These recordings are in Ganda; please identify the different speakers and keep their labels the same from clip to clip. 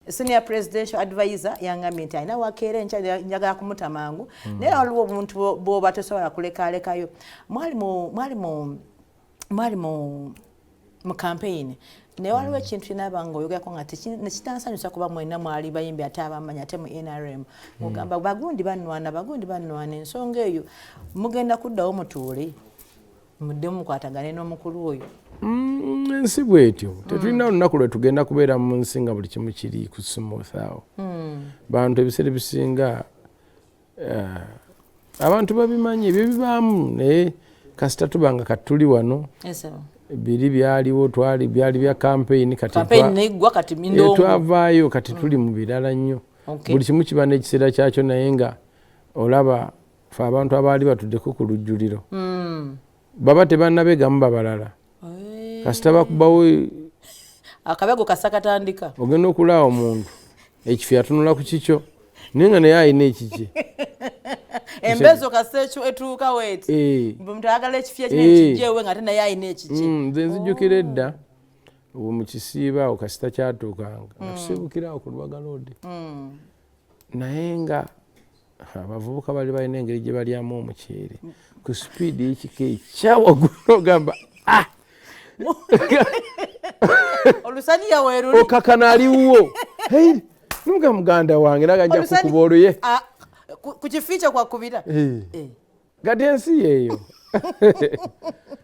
Speaker 1: Senior presidential advisor yangambye nti alina wakeera enkya, njagala kumuta mangu, naye waliwo obuntu bw'oba tosobola kulekalekayo. Mwali mu campaign, naye waliwo ekintu kinaaba nga oyogerako nga nekitansanyusa, kuba mwenna mwali bayimbi ate abamanyi ate mu NRM, mugamba bagundi banwana, bagundi banwana. Ensonga eyo mugenda kuddawo mutuule muddemu mukwatagane n'omukulu oyo?
Speaker 2: Ensi bwetyo, tetulina lunaku lwe tugenda kubeera mu nsi nga buli kimu kiri ku smooth awo. Bantu ebiseera ebisinga abantu babimanyi ebyo bibaamu, naye kasita tuba nga kati tuli wano, biri byaliwo, twali byali bya campaign, kati
Speaker 1: campaign neggwa, kati mindongo.
Speaker 2: Twavaayo, kati tuli mu birala nnyo. Buli kimu kiba n'ekiseera kyakyo, naye nga olaba fe abantu abaali batuddeko ku lujjuliro baba tebannabegamu babalala, kasita bakubawo
Speaker 1: akabego kasa katandika.
Speaker 2: Ogenda okulaba omuntu ekifi atunula ku kikyo, naye nga naye alina ekikye.
Speaker 1: Embezo kasa ekyo etuuka weeti, omuntu ayagala ekifi ekinene kijjeewe nga ate naye alina ekikye.
Speaker 2: Nze nzijjukira edda obwo mu kisiiba awo, kasita kyatuukanga nga tusiibukira awo ku Lubaga Road, naye nga abavubuka bali balina engeri gye balyamu omuceere ku sipiidi y'ekika ekyawaggulu, ogamba, "Ah!"
Speaker 1: Olusaniya weeruli.
Speaker 2: Okakana aliwo. Hey, nuga muganda wange naga nja kukuba oluye.
Speaker 1: Ah, ku kifi kyo kwakubira.
Speaker 2: Eh. Kati ensi yeeyo,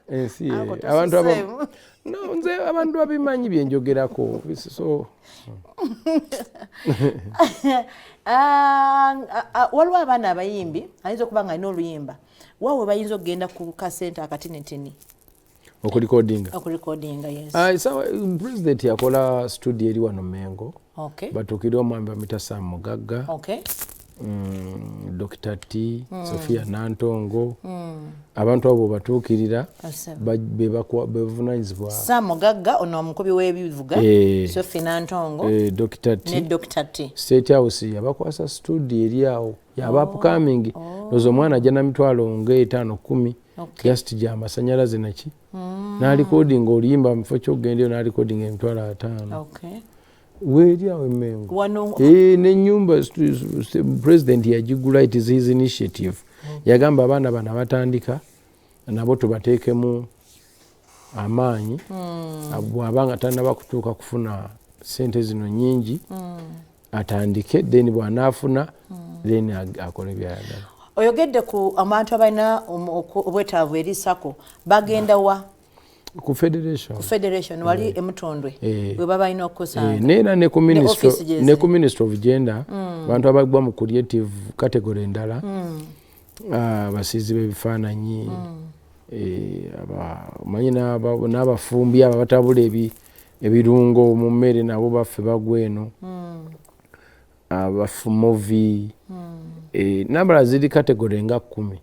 Speaker 2: ensi
Speaker 1: Ako
Speaker 2: yeeyo abantu
Speaker 1: tususeemu.
Speaker 2: No, nze abantu babimanyi byenjogerako, so.
Speaker 1: Ah, ah, ah, waliwo abaana abayimbi ayinza okuba nga alina oluyimba, waawe bayinza okugenda ku kasente akatinitini
Speaker 2: Okurecordinga?
Speaker 1: Okurecordinga, yes.
Speaker 2: Ah, sawa president yakola studio eri wano Mengo. Batuukire omwami bamita Sam Mugagga, Dr T, Sophia Nantongo. Abantu abo batuukirira bebavunanyizibwa.
Speaker 1: Sam Mugagga ono omukubi w'ebivuga?
Speaker 2: Eh.
Speaker 1: Sophie Nantongo?
Speaker 2: Eh, Dr T.
Speaker 1: Ne Dr T.
Speaker 2: State House yabakwasa studio eri awo yaba upcoming. Ozo omwana ajja na mitwalo nga 5, 10, just gyamasanyalaze naki, n'arecordinga oluyimba mu kifo ky'okugendayo n'arecordinga 50,000. Weeri awo emengo.
Speaker 1: Wano?
Speaker 2: Eh, n'ennyumba president yagigula, it is his initiative. Yagamba abaana bano abatandika nabo tubateekemu amaanyi, bw'aba nga tanaba kutuuka kufuna sente zino nyingi, atandike, then bw'anaafuna, then akole byayagala.
Speaker 1: Oyogedde ku abantu abalina obwetaavu eri SACCO, bagenda wa?
Speaker 2: Ku federation.
Speaker 1: Ku federation wali emutondwe?
Speaker 2: Eh.
Speaker 1: We baba balina okukusanga?
Speaker 2: Eh, neera ne ku ministry,
Speaker 1: office gye
Speaker 2: ne
Speaker 1: ziri.
Speaker 2: Ku Ministry of Gender, abantu abagwa mu creative category endala, ah, abasiizi b'ebifaananyi, eh, omanyi n'abafumbi abo abatabula ebirungo mu mmere, nabo baffe bagwa eno, abafumovi, n'abalala ziri category nga 10.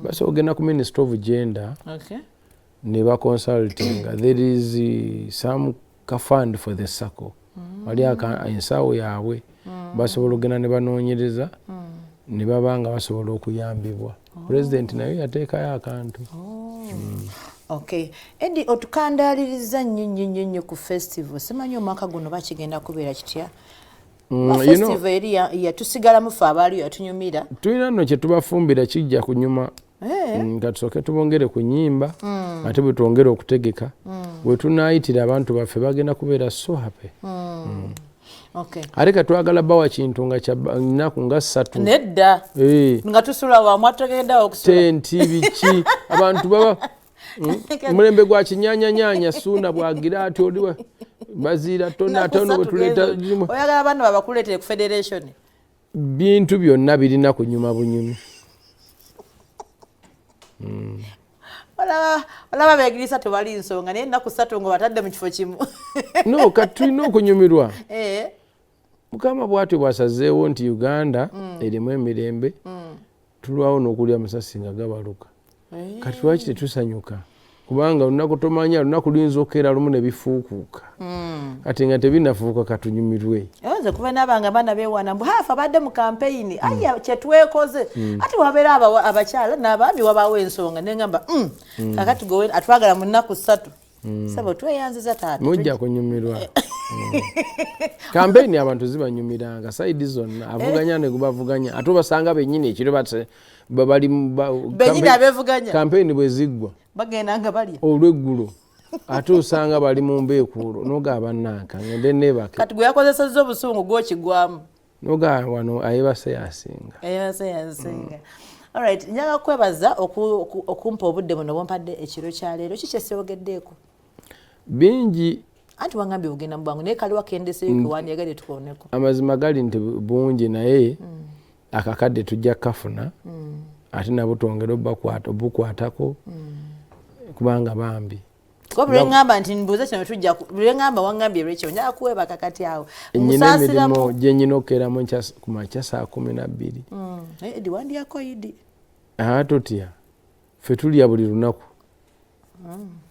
Speaker 2: Basobola ogenda ku Ministry of Gender ne baconsultinga. There is some ka fund for the SACCO, wali ensawo yaabwe, basobola okugenda ne banoonyereza ne baba nga basobola okuyambibwa. President naye yateekayo akantu.
Speaker 1: Okay, Eddy, otukandaaliriza nnyo nnyo nnyo nnyo ku festival. Simanyi omwaka guno bakigenda kubeera kitya? Festival eri yatusigalamu ffe abaaliyo, yatunyumira.
Speaker 2: Tulina nno kye tubafumbira, kijja kunyuma.
Speaker 1: Eh.
Speaker 2: Nga tusooke tubongere ku nyimba, ate bwe twongere okutegeka, bwe tunaayitira abantu baffe bagenda kubeera so happy. Ate katwagala bawa kintu nga kya nnaku nga 3.
Speaker 1: Nedda.
Speaker 2: Eh.
Speaker 1: Nga tusula wa? Mwategekeddeawo okusula?
Speaker 2: Tenti biki, abantu baba omulembe gwa kinyanyanyanya, suuna bwagira ati oliwa baziira tona, ate ono bwetuleeta.
Speaker 1: Oyagala abaana babakuleetere ku federation?
Speaker 2: Bintu byonna birina kunyuma bunyumi.
Speaker 1: Olaba beegirisa, tewali nsonga, naye ennaku 3 nga batadde mu kifo kimu.
Speaker 2: No, kati tulina okunyumirwa.
Speaker 1: Eh.
Speaker 2: Mukama bwatyo bwasazeewo nti Uganda erimu emirembe, tulwawo n'okulya amasasi nga gabaluka. Kati lwaki tetusanyuka? Kubanga olunaku tomanya, lunaku luyinza okukeera lumu ne bifuukuuka. Kati nga tebinafuuka, katunyumirwe.
Speaker 1: Nze kuba nabanga abaana beewaana mbu haafu abadde mu kampeyini, aya kyetwekoze, ati wabeera abakyala n'abaami wabaawo ensonga, nengamba, kakati gowe atwagala mu nnaku 3." Sabo tweyanziza, taata.
Speaker 2: Mujja kunyumirwa. Kampeyini abantu zibanyumiranga side zonna, avuganya ne gubavuganya, ate obasanga bennyini ekiro bali
Speaker 1: Bennyini abeevuganya.
Speaker 2: Kampeyini bwe ziggwa,
Speaker 1: bagenda nga balya.
Speaker 2: Olweggulo ate osanga bali mu mbeekuulo, nogaba, "Bannanka ngende neebake."
Speaker 1: Kati gwe yakozesezza obusungu gwokigwamu.
Speaker 2: Nogaba, "Wano ayebase yasinga."
Speaker 1: Eyase yansinga. Alright, njagala kwebaza okumpa obudde buno bwompadde ekiro kyaleero. Ki kyesewogeddeeko?
Speaker 2: Bingi.
Speaker 1: Anti wangambye ogenda mu bwangu, naye kali wakendeseyo kewandiyagadde tukooneko.
Speaker 2: Amazima gali nti bungi, naye akakadde tujja kukafuna, ate nabo twongere obukwatako, kubanga bambi.
Speaker 1: Kuba buli lweŋŋamba nti mbuuze kino, tujja buli lweŋŋamba waŋŋambye lwekyo, njagala kuwebaka kati awo.
Speaker 2: Nyina emirimu gye nyina okukeeramu ku makya saa 12.
Speaker 1: Naye Edi, wandyako Idi?
Speaker 2: Aa, totya, ffe tulya buli lunaku,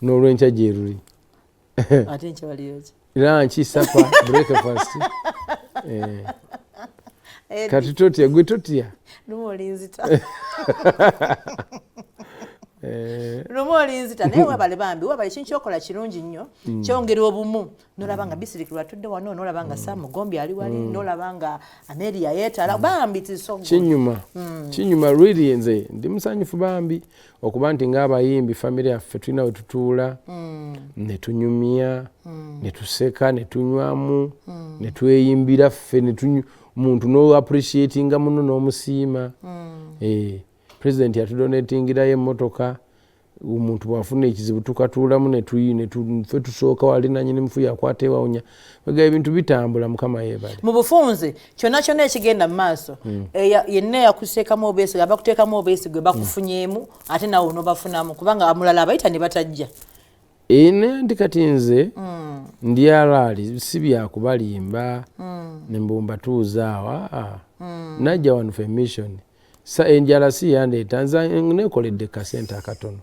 Speaker 2: n'olwenkya gye luli.
Speaker 1: Ate nkya waliyoki?
Speaker 2: Lunch, supper, breakfast. Kati totya, gwe totya.
Speaker 1: Lumu olinzita. Lumu olinzita, naye webale bambi, webale. Ekintu kyokola kirungi nnyo, kyongera obumu. Nolaba nga Bisirikirwa atudde wano, nolaba nga Sam Gombi ali wali, nolaba nga Ameria yeetala. Bambi, it is so good.
Speaker 2: Kinyuma, kinyuma really. Nze ndi musanyufu bambi okuba nti ng'abayimbi famire yaffe tulina we tutuula ne tunyumya, ne tuseka, ne tunywamu, ne tweyimbira ffe, muntu no appreciatinga muno n'omusiima. President yatudonatingirayo emmotoka. Omuntu bwafuna ekizibu tukatuulamu ffe tusooka wali, nanyini mufu yakwata ewawunya wega. Ebintu bitambula, Mukama yeebale.
Speaker 1: Mu bufunze, kyonna kyonna ekigenda mu maaso, yenna eyakuteekamu obwesige, abakuteekamu obwesigwe bakufunyeemu, ate naawe onobafunamu, kubanga mulala abayita ne batajja.
Speaker 2: Naye nti kati nze ndi alaali, si byakubalimba nembumba tuuza awo. Aa, najja wano for mission. Sa enjala si yandeeta, nze nekoledde kasente akatono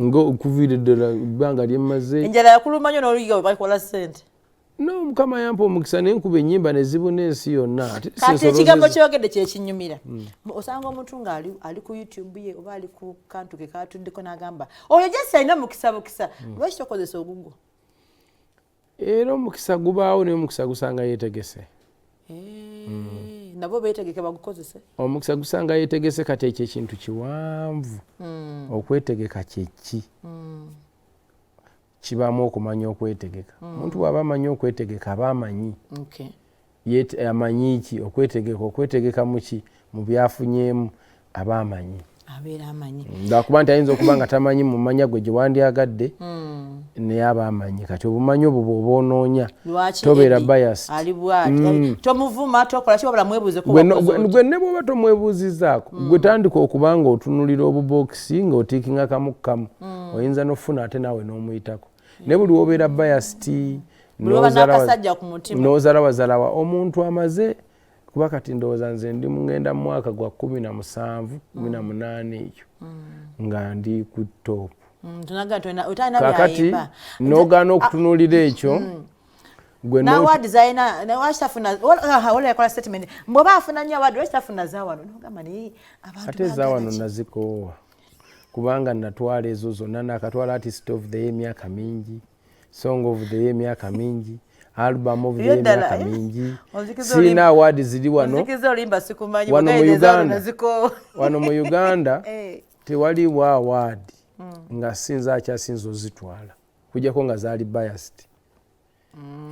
Speaker 2: nga okuviira ddala ebbanga lyemmaze.
Speaker 1: Enjala yakuluma nnyo n'oluyiga bwe bakola ssente.
Speaker 2: No, Mukama yampa omukisa nenkuba ennyimba ne zibuna ensi yonna. Ate si
Speaker 1: Kati
Speaker 2: ensolo
Speaker 1: ekigambo kyogedde kyekinyumira. Osanga omuntu ng'ali ali ku YouTube ye oba ali ku kantu ke katuddeko n'agamba, "Oyo jasi alina mukisa bukisa." Lwaki tokozesa ogugwo?
Speaker 2: Era omukisa gubaawo, naye omukisa gusanga yeetegese.
Speaker 1: Nabo beetegeke bagukozese.
Speaker 2: Omukisa gusanga yeetegese. Kati ekyo ekintu kiwanvu. Okwetegeka kyeki? Kibaamu okumanya okwetegeka. Omuntu bw'aba amanyi okwetegeka, aba amanyi. Amanyi ki okwetegeka? Okwetegeka muki? Mu byafunyeemu aba amanyi.
Speaker 1: Abeera amanyi.
Speaker 2: Lwakuba nti ayinza okuba nga tamanyi mumanya gwe gye wandyagadde, naye aba amanyi. Kati obumanyi obwo bw'oba onoonya,
Speaker 1: Lwaki
Speaker 2: tobeera
Speaker 1: Eddie
Speaker 2: biased.
Speaker 1: Ali bwati, tomuvuma, tokola ki, wabula mwebuuze ko.
Speaker 2: Gwe gwe ne bw'oba tomwebuuzizaako, gwe tandika okuba nga otunulira obubokisi ng'otickinga kamu kamu, oyinza n'ofuna ate naawe n'omuyitako. Naye buli wobeera biased,
Speaker 1: Buli oba n'akasajja ku mutima.
Speaker 2: n'ozalawazalawa omuntu amaze kuba. Kati ndowooza nze ndi mugenda mu mwaka gwa 17, 18 ekyo nga ndi ku top.
Speaker 1: Tunaga otalina
Speaker 2: Kakati
Speaker 1: byayimba.
Speaker 2: n'ogaana okutunuulira ekyo gwe
Speaker 1: N'award zalina, lwaki tafuna? Wala yakola statement mbw'oba afuna nnyo award, lwaki tafuna zawano? Nogamba, naye abantu
Speaker 2: Ate
Speaker 1: baagala
Speaker 2: ezawano
Speaker 1: ki?
Speaker 2: Nazikoowa, kubanga natwala ezo zonna. Nakatwala Artist of the Year emyaka mingi, Song of the Year emyaka mingi, Album of the Year
Speaker 1: Eyo ddala,
Speaker 2: emyaka
Speaker 1: eh?
Speaker 2: mingi.
Speaker 1: Onzikiza
Speaker 2: Sirina award ziri wano.
Speaker 1: Onzikiza olimba, sikumanyi.
Speaker 2: Wano mu
Speaker 1: Bugayide ezaawano
Speaker 2: Uganda.
Speaker 1: nazikoowa.
Speaker 2: Wano mu Uganda tewaliwo award nga sinza akyasinza ozitwala, kujjako nga zaali biased.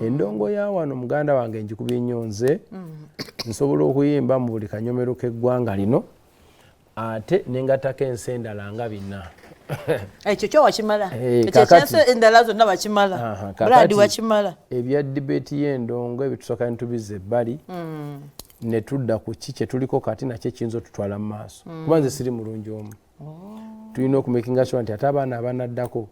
Speaker 2: Endongo ya wano, muganda wange, njikubye nnyo. Nze nsobola okuyimba mu buli kanyomero k'eggwanga lino, ate nengatako ensi endala nga bina.
Speaker 1: Ekyo kyo wakimala.
Speaker 2: Eh,
Speaker 1: Ekyo ekyensi endala zonna wakimala.
Speaker 2: Aha,
Speaker 1: Brad,
Speaker 2: kakati
Speaker 1: wakimala.
Speaker 2: Ebya debate y'endongo ebitusooka netubiza ebbali, ne tudda ku ki kyetuliko kati, nakyo ekiyinza otutwala mu maaso, kuba nze siri mulungi omu. Tulina okumakinga sure nti ate abaana abanaddako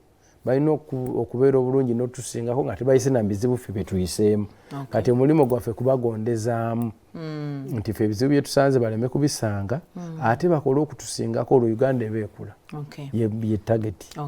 Speaker 2: balina okubeera obulungi n'otusingako nga tebayise na bizibu ffe byetuyiseemu. Kati omulimu gwaffe kubagondezaamu nti ffe ebizibu byetusanze baleme kubisanga, ate bakole okutusingako, olwo Uganda eba ekula. Ye target.